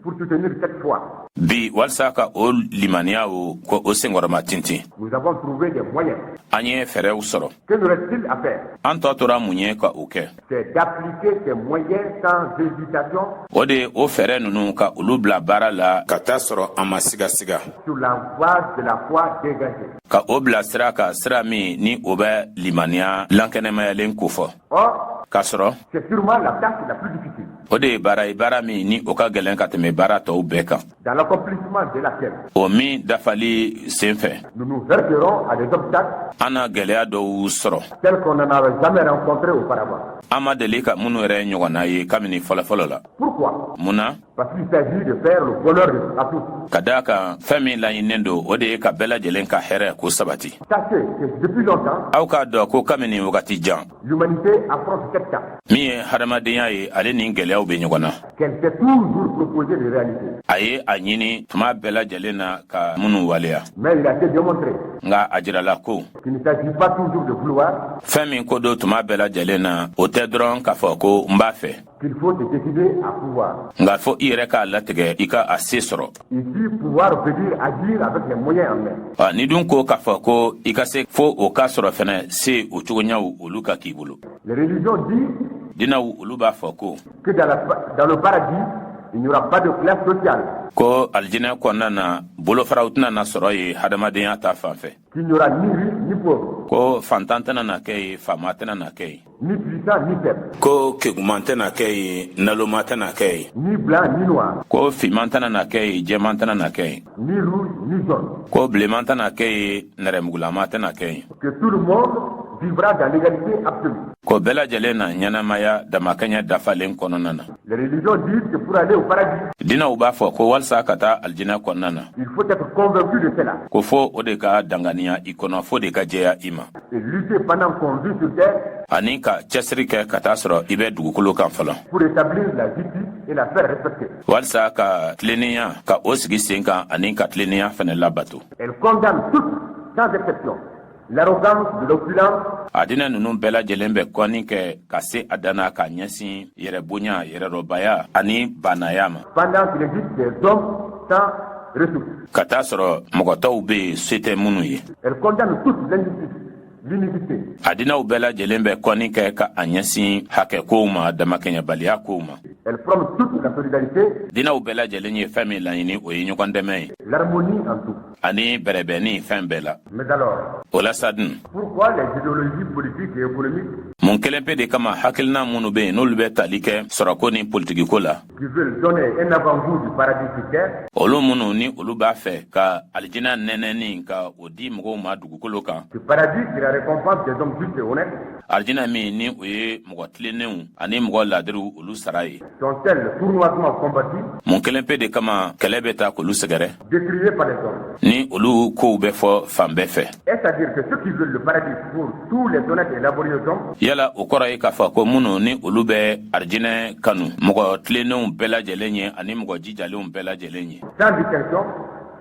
pour soutenir cette foi, Bi, walisa ka o limaniya o ko o senkɔrɔma tintin, nous avons trouvé des moyens. an ye fɛɛrɛw sɔrɔ. Que nous reste-t-il à faire? An tɔ tora mun ye ka o kɛ? C'est d'appliquer ces moyens sans hésitation, O de ye o fɛɛrɛ ninnu ka olu bila baara la ka taa sɔrɔ an ma sigasiga, sur la base de la foi dégagée. ka o bila sira ka sira min ni o bɛ limaniya lankɛnɛmayalen kofɔ. Or, K'a sɔrɔ c'est sûrement la tâche la plus difficile. O de ye baara ye, baara min ni o ka gɛlɛn ka tɛmɛ baara tɔw bɛɛ kan. Dans l'accomplissement de laquelle O min dafali sen fɛ, nous nous heurterons à des obstacles an na gɛlɛya dɔw sɔrɔ tels qu'on n'en avait jamais rencontré auparavant. an ma deli ka minnu yɛrɛ ɲɔgɔnna ye kabini fɔlɔfɔlɔ la. Pourquoi? Mun na? Parce qu'il s'agit de faire le bonheur à tous. Ka daa kan, fɛn min laɲininen don, o de ye ka bɛɛ lajɛlen ka hɛrɛ k'o sabati. Sachez que depuis longtemps, Aw k'a dɔn ko kabini wagati jan, l'humanité affronte cette tâche min ye hadamadenya ye, ale ni gɛlɛyaw bɛ ɲɔgɔn na qu'elle s'est toujours proposé de réaliser. a ye a ɲini tuma bɛɛ lajɛlen na ka minnu waleya. Mais il a été démontré Nka a jirala ko qu'il ne s'agit pas toujours de vouloir, fɛn min ko don tuma bɛɛ lajɛlen na, o tɛ dɔrɔn k'a fɔ ko n b'a fɛ, qu'il faut se décider à pouvoir. nka fɔ i yɛrɛ k'a latigɛ i ka a se sɔrɔ. Ici, pouvoir veut dire agir avec les moyens en main. Wa ni dun ko k'a fɔ ko i ka se, fo o k'a sɔrɔ fɛnɛ se o cogoɲaw olu ka k'i bolo. Les religions disent Dinaw olu b'a fɔ ko que dans le paradis, il n'y aura pas de classe sociale, ko alijinɛ kɔnɔna na, bolofaraw tɛna na sɔrɔ ye hadamadenya ta fan fɛ, qu'il n'y aura ni riche ni pauvre, ko fantan tɛna na kɛ ye, faama tɛna na kɛ ye, ni puissant ni faible, ko keguman tɛna kɛ ye, naloma tɛna kɛ ye, ni blanc ni noir, ko finman tɛna na kɛ ye, jɛman tɛna na kɛ ye, ni rouge ni jaune, ko bilenman tɛna kɛ ye, nɛrɛmugulama tɛna kɛ ye, que tout le monde vivra dans l'égalité absolue. ko bɛɛ lajɛlen na ɲɛnamaya damakɛɲɛ dafalen kɔnɔna na. Les religions disent que pour aller au paradis, Dinaw b'a fɔ ko walisa ka taa alijinɛ kɔnɔna na, il faut être convaincu de cela ko fo o de ka danganiya i kɔnɔ, fo de ka jɛya i ma, et lutter pendant qu'on vit sur terre ani ka cɛsiri kɛ ka taa sɔrɔ i bɛ dugukolo kan fɔlɔ, pour établir la justice et la faire respecter. walisa ka tilennenya ka o sigi sen kan ani ka tilennenya fɛnɛ labato. Elles condamnent toutes, sans exception, l'arrogance de l'opulence, A dinɛ ninnu bɛɛ lajɛlen bɛ kɔnni kɛ ka se a danna ka ɲɛsin yɛrɛ bonya, yɛrɛrɔbaya ani banaya ma, pendant qu'il existe des hommes sans ressources. ka taa sɔrɔ mɔgɔ tɔw bɛ yen, se tɛ minnu ye. Elles condamnent toutes l'injustice, l'iniquité, A dinɛw bɛɛ lajɛlen bɛ kɔnni kɛ ka a ɲɛsin hakɛ kow ma, damakɛɲɛbaliya kow ma. Elles prônent toute la solidarité, Dinɛw bɛɛ lajɛlen ye fɛn min laɲini, o ye ɲɔgɔn dɛmɛ ye l'harmonie en tout. ani bɛrɛbɛnni fɛn bɛɛ la. Mais alors, O la sa dun, pourquoi les idéologies politiques et économiques mun kelen pe de kama hakilina minnu bɛ yen, n'olu bɛ tali kɛ sɔrɔko ni politikiko la, qui veulent donner un avant-goût du paradis sur terre, olu minnu ni olu b'a fɛ ka alijinɛ nɛnɛni ka o di mɔgɔw ma dugukolo kan, ce paradis qui est la récompense des hommes justes et honnêtes, alijinɛ min ni o ye mɔgɔ tilennenw ani mɔgɔ ladiriw olu sara ye, sont-elles sournoisement combattues, mun kelen pe de kama kɛlɛ bɛ taa k'olu sɛgɛrɛ, décriées par les hommes? ni olu kow bɛ fɔ fan bɛɛ fɛ? Est-ce à dire que ceux qui veulent le paradis pour tous les honnêtes et laborieux hommes Yala o kɔrɔ ye k'a fɔ ko minnu ni olu bɛ arijinɛ kanu mɔgɔ tilennenw bɛɛ lajɛlen ye ani mɔgɔ jijalenw bɛɛ lajɛlen ye, sans distinction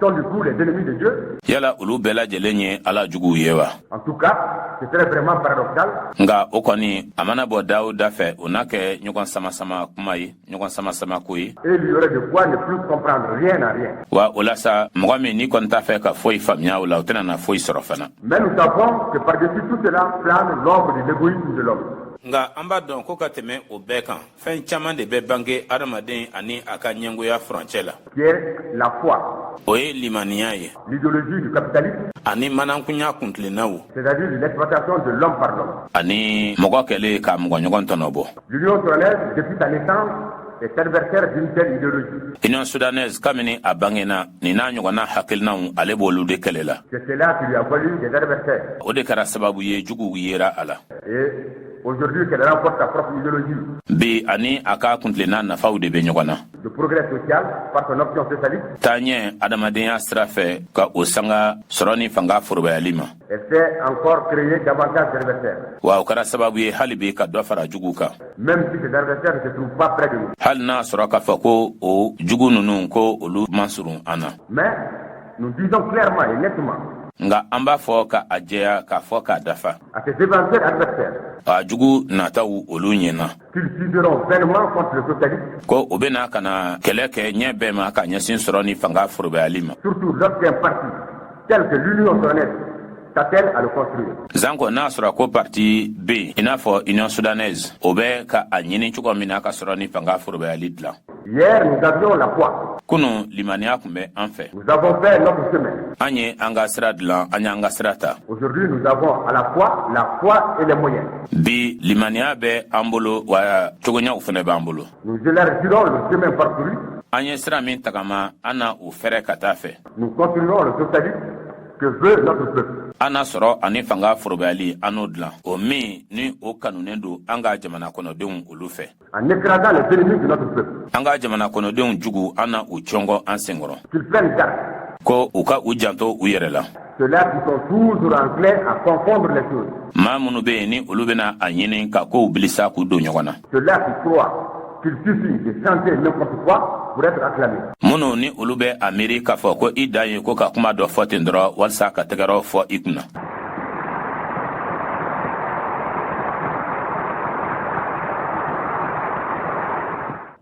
sont du coup les ennemis de Dieu? yala olu bɛɛ lajɛlen ye Ala juguw ye wa? En tout cas, ce serait vraiment paradoxal Nka o kɔni, a mana bɔ da o da fɛ, o n'a kɛ ɲɔgɔn sama-sama kuma ye, ɲɔgɔn sama-sama ko ye. et il y aurait de quoi ne plus comprendre rien à rien. Wa o la sa, mɔgɔ min n'i kɔni t'a fɛ ka foyi faamuya o la, o tɛna na foyi sɔrɔ fana. Mais nous savons que par-dessus tout cela plane l'ombre de l'égoïsme de l'homme. Nka an b'a dɔn ko ka tɛmɛ o bɛɛ kan, fɛn caman de bɛ bange adamaden ani a ka ɲɛngoya furancɛ la, qui est la foi, o ye limaniya ye, l'idéologie du capitalisme, ani manankunya kuntilennaw, c'est-à-dire l'exploitation de l'homme par l'homme. ani mɔgɔ kɛlen ka mɔgɔ ɲɔgɔn tɔnɔ bɔ. L'Union soudanaise, depuis sa naissance, est adversaire d'une telle idéologie. Union soudanaise, kabini a bangena, nin n'a ɲɔgɔnna hakilinaw, ale b'olu de kɛlɛ la. C'est cela qui lui a valu des adversaires. O de kɛra sababu ye juguw yera a la. Et aujourd'hui qu'elle renforce sa propre idéologie Bi, ani a ka kuntilenna nafaw de bɛ ɲɔgɔn na, de progrès social par son option socialiste, taaɲɛ adamadenya sira fɛ ka o sanga sɔrɔ ni fanga forobayali ma, elle s'est encore créé davantage d'adversaires, wa o kɛra sababu ye hali bi ka dɔ fara juguw kan, même si ces adversaires ne se trouvent pas près de nous. hali n'a sɔrɔ k'a fɔ ko o jugu ninnu, ko olu man surun an na. Mais nous disons clairement et nettement Nka an b'a fɔ ka a jɛya, k'a fɔ k'a dafa à ces éventuels adversaires a jugu nataw olu ɲɛna qu'ils s'useront vainement contre le socialisme, ko o bena ka na kɛlɛ kɛ ɲɛ bɛɛ ma ka ɲɛsin sɔrɔ ni fanga forobayali ma, surtout lorsqu'un parti tel que l'Union soudanaise s'attelle à le construire. Zanko n'a sɔrɔ ko parti be yen i n'a fɔ Union soudanaise, o bɛ ka a ɲini cogo min na ka sɔrɔ ni fanga forobayali dilan. Hier, nous avions la foi. Kunu, limaniya tun bɛ an fɛ. Nous avons fait notre chemin. An ye an ka sira dilan, an y'an ka sira ta. Aujourd'hui, nous avons à la fois la foi et les moyens. Bi, limaniya bɛ an bolo wa cogoɲaw fɛnɛ b'an bolo. Nous élargirons le chemin parcouru. An ye sira min tagama, an na o fɛrɛ ka taa fɛ. Nous continuerons le socialisme que veut notre peuple. An na sɔrɔ ani fanga forobayali, an n'o dilan, o min ni o kanunen don an ka jamana kɔnɔdenw olu fɛ. En écrasant les ennemis de notre peuple. An ka jamana kɔnɔdenw jugu, an na u cɔngɔ an senkɔrɔ. Qu'ils prennent garde. Ko u ka u janto u yɛrɛ la. Ceux-là qui sont toujours enclins à confondre les choses. Maa minnu bɛ yen ni olu bɛna a ɲini ka kow bilisa k'u don ɲɔgɔn na. Ceux-là qui croient qu'il suffit de chanter n'importe quoi pour être acclamé. Minnu ni olu bɛ a miiri k'a fɔ ko i dan ye ko ka kuma dɔ fɔ ten dɔrɔn walisa ka tɛgɛrɛ fɔ i kunna.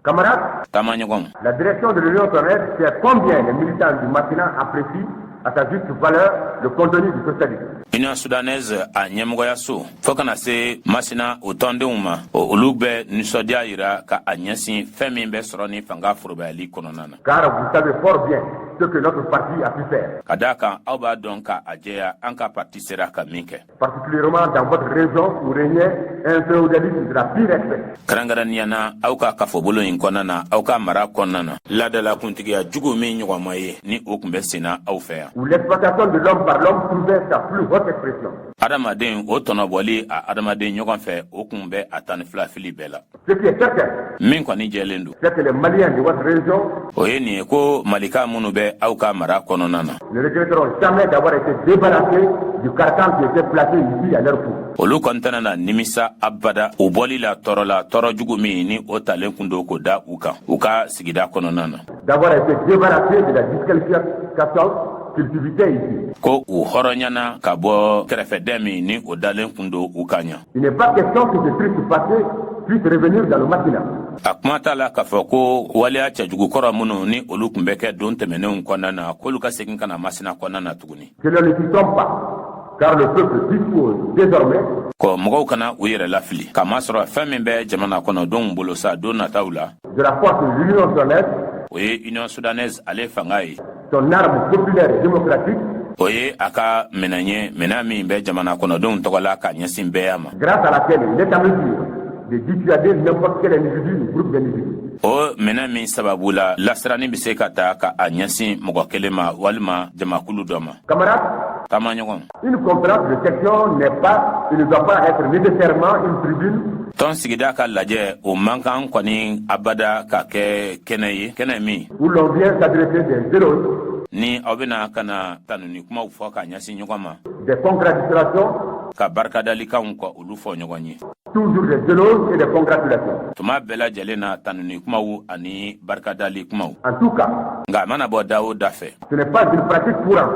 Camarades, Taamaɲɔgɔnw, la direction de l'Union soudanaise sait combien les militants du Macina apprécient à sa juste valeur le contenu du socialisme. Union soudanaise a ɲɛmɔgɔyaso fɔɔ kana se Masina o tɔndenw ma, olu bɛ nisɔndiya yira ka a ɲɛsin fɛn min bɛ sɔrɔ ni fanga forobayali kɔnɔna na. Car vous savez fort bien ce que notre parti a pu faire. Ka daa kan, aw b'a dɔn ka a jɛya an ka parti sera ka min kɛ. Particulièrement dans votre région où régnait un féodalisme de la pire espèce. Kɛrɛnkɛrɛnnenya na, aw ka kafobolo in kɔnɔna na, aw ka mara kɔnɔna na, ladala kuntigiya jugu min ɲɔgɔn ma ye ni o tun bɛ senna aw fɛ yan. Où l'exploitation de l'homme par l'homme trouvait sa plus haute expression. Adamaden o tɔnɔbɔli a adamaden ɲɔgɔn fɛ, o kun bɛ a 12 fili bɛɛ la. Ce qui est certain, Min kɔni jɛlen don, c'est que les Maliens de votre région o ye nin ye ko Malika minnu bɛ aw ka mara kɔnɔna na, ne regretteront jamais d'avoir été débarrassés du carcan qui était placé ici à leur cou. olu kɔni tɛna na nimisa abada u bɔli la tɔɔrɔ la, tɔɔrɔ jugu min ni o talen kun don k'o da u kan u ka sigida kɔnɔna na. D'avoir été débarrassés de la disqualification qu'ils subissaient ici. Ko u hɔrɔnyana ka bɔ kɛrɛfɛdɛn min ni o dalen kun don u kan ɲa. Il n'est pas question que ce triste passé puisse revenir dans le Macina. A kuma t'a la k'a fɔ ko waleya cɛjugukɔrɔ minnu ni olu tun bɛ kɛ don tɛmɛnenw kɔnɔna na, k'olu ka segin ka na Masina kɔnɔna na tuguni. Que l'on ne s'y trompe pas, car le peuple dispose désormais Kɔ mɔgɔw kana u yɛrɛ lafili, k'a masɔrɔ fɛn min bɛ jamana kɔnɔdenw bolo sa don nataw la, de la force de l'Union soudanaise, o ye Union soudanaise ale fanga ye, son arme populaire et démocratique, o ye a ka minɛn ye, minɛn min bɛ jamana kɔnɔdenw tɔgɔ la ka ɲɛsin bɛɛ ma, grâce à laquelle il est en mesure de dissuader n'importe quel individu ou groupe d'individus. O minɛn min sababu la lasirani bɛ se ka ta ka a ɲɛsin mɔgɔ kelen ma walima jamakulu dɔ ma. Camarades, Taamaɲɔgɔn, une conférence de section n'est pas et ne doit pas être nécessairement une tribune tɔn sigida ka lajɛ, o man kan kɔni abada ka kɛ kɛnɛ ye, kɛnɛ min où l'on vient s'adresser des éloges, ni aw bɛna ka na tanuni kumaw fɔ ka ɲɛsin ɲɔgɔn ma, des congratulations, ka barikadalikanw kɔ olu fɔ ɲɔgɔn ye. toujours des éloges et des congratulations. Tuma bɛɛ lajɛlen na, tanuni kumaw ani barikadali kumaw. En tout cas, Nka a mana bɔ da o da fɛ, ce n'est pas une pratique courante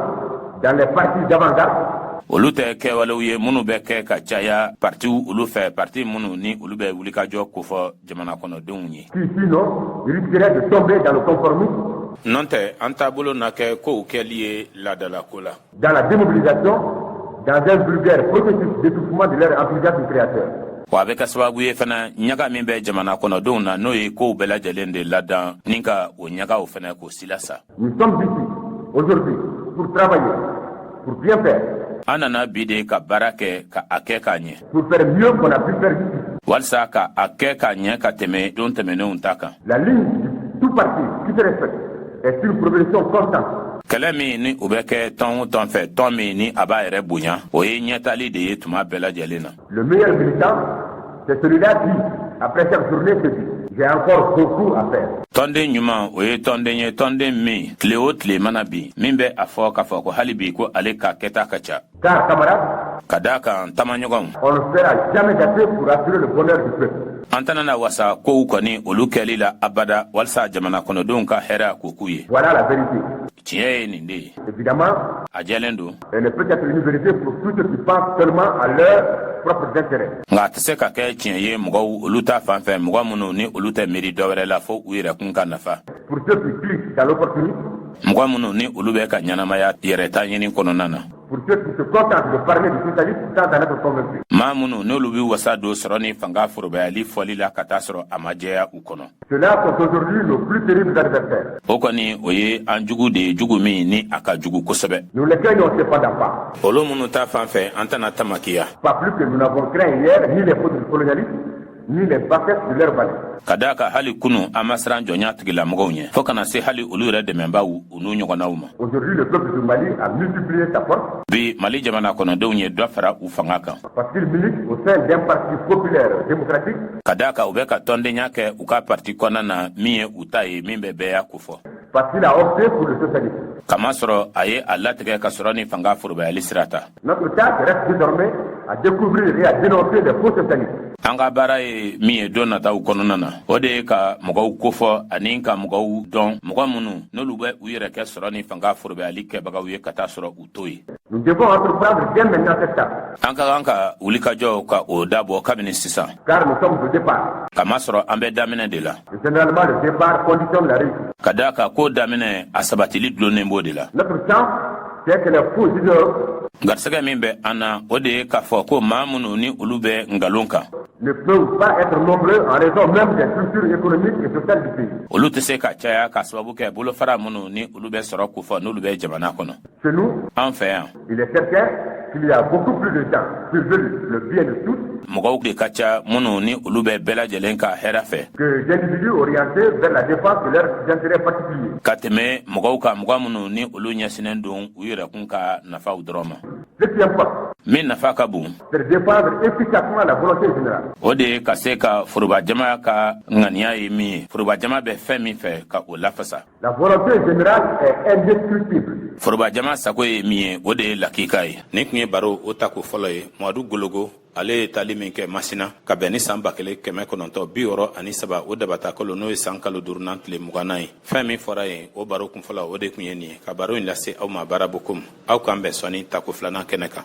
dans les partis d'avant-garde olu tɛ kɛwalew ye minnu bɛ kɛ ka caya partiw olu fɛ, parti minnu ni olu bɛ wulikajɔ kofɔ jamana kɔnɔdenw ye. qui, sinon, risqueraient de tomber dans le conformisme, Nɔ tɛ, an taabolo na kɛ kow kɛli ye laadalako la, dans la démobilisation, dans un vulgaire processus d'étouffement de leur enthousiasme créateur. Wa a bɛ kɛ sababu ye fana, ɲaga min bɛ jamana kɔnɔdenw na, n'o ye kow bɛɛ lajɛlen de ladan ni ka o ɲagaw fana k'o sila sa. Nous sommes ici, aujourd'hui, pour travailler, pour bien faire, An nana bi de ka baara kɛ, ka a kɛ k'a ɲɛ, pour faire mieux qu'on a pu faire jusqu'ici. walisa ka a kɛ k'a ɲɛ ka tɛmɛ don tɛmɛnenw ta kan. La ligne de tout parti qui se respecte est une progression constante. Kɛlɛ min ni o bɛ kɛ tɔn o tɔn fɛ, tɔn min ni a b'a yɛrɛ bonya, o ye ɲɛtali de ye tuma bɛɛ lajɛlen na. Le meilleur militant, c'est celui-là qui, après chaque journée, se dit: J'ai encore beaucoup à faire. Tɔnden ɲuman, o ye tɔnden ye, tɔnden min tile o tile mana bin, min bɛ a fɔ k'a fɔ ko hali bi ko ale ka kɛta ka ca. Car, camarades, Ka daa kan, taamaɲɔgɔnw, on ne fera jamais assez pour assurer le bonheur du peuple. an tɛna na wasa kow kɔni olu kɛli la abada walisa jamana kɔnɔdenw ka hɛrɛ k'o k'u ye. Voilà la vérité. Tiɲɛ ye nin de ye. Évidemment, A jɛlen don, elle ne peut être une vérité pour tous ceux qui pensent seulement à leurs propres intérêts. nka a tɛ se ka kɛ tiɲɛ ye mɔgɔw olu ta fan fɛ, mɔgɔ minnu ni olu tɛ miiri dɔwɛrɛ la fo u yɛrɛkun ka nafa, Pour ceux qui glissent dans l'opportunisme, mɔgɔ minnu ni olu bɛ ka ɲɛnamaya yɛrɛ ta ɲini kɔnɔna na, Pour ceux qui se contentent de parler du socialisme sans en être convaincus. Maa minnu n'olu bɛ wasa don sɔrɔ ni fanga forobayali fɔli la ka taa sɔrɔ a ma jɛya u kɔnɔ. Ceux-là sont aujourd'hui nos plus terribles adversaires. O kɔni, o ye an jugu de ye, jugu min ni a ka jugu kosɛbɛ. Nous les craignons cependant pas. Olu minnu ta fan fɛ, an tɛna tamakiya. Pas plus que nous n'avons craint hier ni les foudres colonialistes, ni les bassesses de leurs valets. Ka d'a kan, hali kunu, an ma siran jɔnya tigilamɔgɔw ɲɛ, fɔɔ kana se hali olu yɛrɛ dɛmɛbaw, u n'u ɲɔgɔnnaw ma. Aujourd'hui, le peuple du Mali a multiplié sa force Bi, Mali jamana kɔnɔdenw ye dɔ fara u fanga kan, parce qu'il milite au sein d'un parti populaire démocratique ka d'a kan, u bɛ ka tɔndenya kɛ u ka parti kɔnɔna na min ye u ta ye, min bɛ bɛɛya kofɔ, parce qu'il a opté pour le socialisme. Kamasɔrɔ a ye a latigɛ ka sɔrɔ ni fanga forobayali sira ta. Notre tâche reste désormais à découvrir et à dénoncer les faux socialistes. An ka baara ye min ye don nataw kɔnɔna na, o de ye ka mɔgɔw kofɔ ani ka mɔgɔw dɔn, mɔgɔ minnu n'olu bɛ u yɛrɛ kɛ sɔrɔ ni fanga forobayali kɛbagaw ye ka taa sɔrɔ u to ye. Nous devons entreprendre dès maintenant cette tâche, An ka kan ka wulikajɔ ka o dabɔ kabini sisan, car nous sommes au départ. Kamasɔrɔ an bɛ daminɛ de la. Et généralement, le départ conditionne la réussite. Ka daa kan, ko daminɛ, a sabatili dulonnen b'o de la. Notre chance, c'est que les faux idéologues Garisɛgɛ min bɛ an na, o de ye k'a fɔ ko maa minnu ni olu bɛ nkalon kan, ne peuvent pas être nombreux en raison même des structures économiques et sociales du pays. olu tɛ se ka caya ka sababu kɛ bolofara minnu ni olu bɛ sɔrɔ kofɔ, n'olu bɛ jamana kɔnɔ. Chez nous, An fɛ yan, il est certain qu'il y a beaucoup plus de gens qui veulent le bien de tous mɔgɔw de ka ca minnu ni olu bɛ bɛɛ lajɛlen ka hɛrɛ fɛ que d'individus orientés vers la défense de leurs intérêts particuliers. ka tɛmɛ mɔgɔw kan, mɔgɔ minnu ni olu ɲɛsinnen don u yɛrɛkun ka nafaw dɔrɔn ma. Ce qui importe, Min nafa ka bon, c'est de défendre efficacement la volonté générale. o de ye ka se ka forobajama ka ŋaniya ye min ye, forobajama bɛ fɛn min fɛ, ka o lafasa. La volonté générale est indescriptible. Forobajama sago ye min ye, o de ye lakika ye. Nin tun ye baro o tako fɔlɔ ye. Mamadu Gologo, ale ye tali min kɛ Masina ka bɛn ni san 1963, o dabata kalo, n'o ye san kalo duurunan tile 20nan ye, fɛn min fɔra yen, o baro kun fɔlɔ, o de tun ye nin ye. Ka baro in lase aw ma, baara bokom. Aw k'an bɛn sɔnni tako filanan kɛnɛ kan.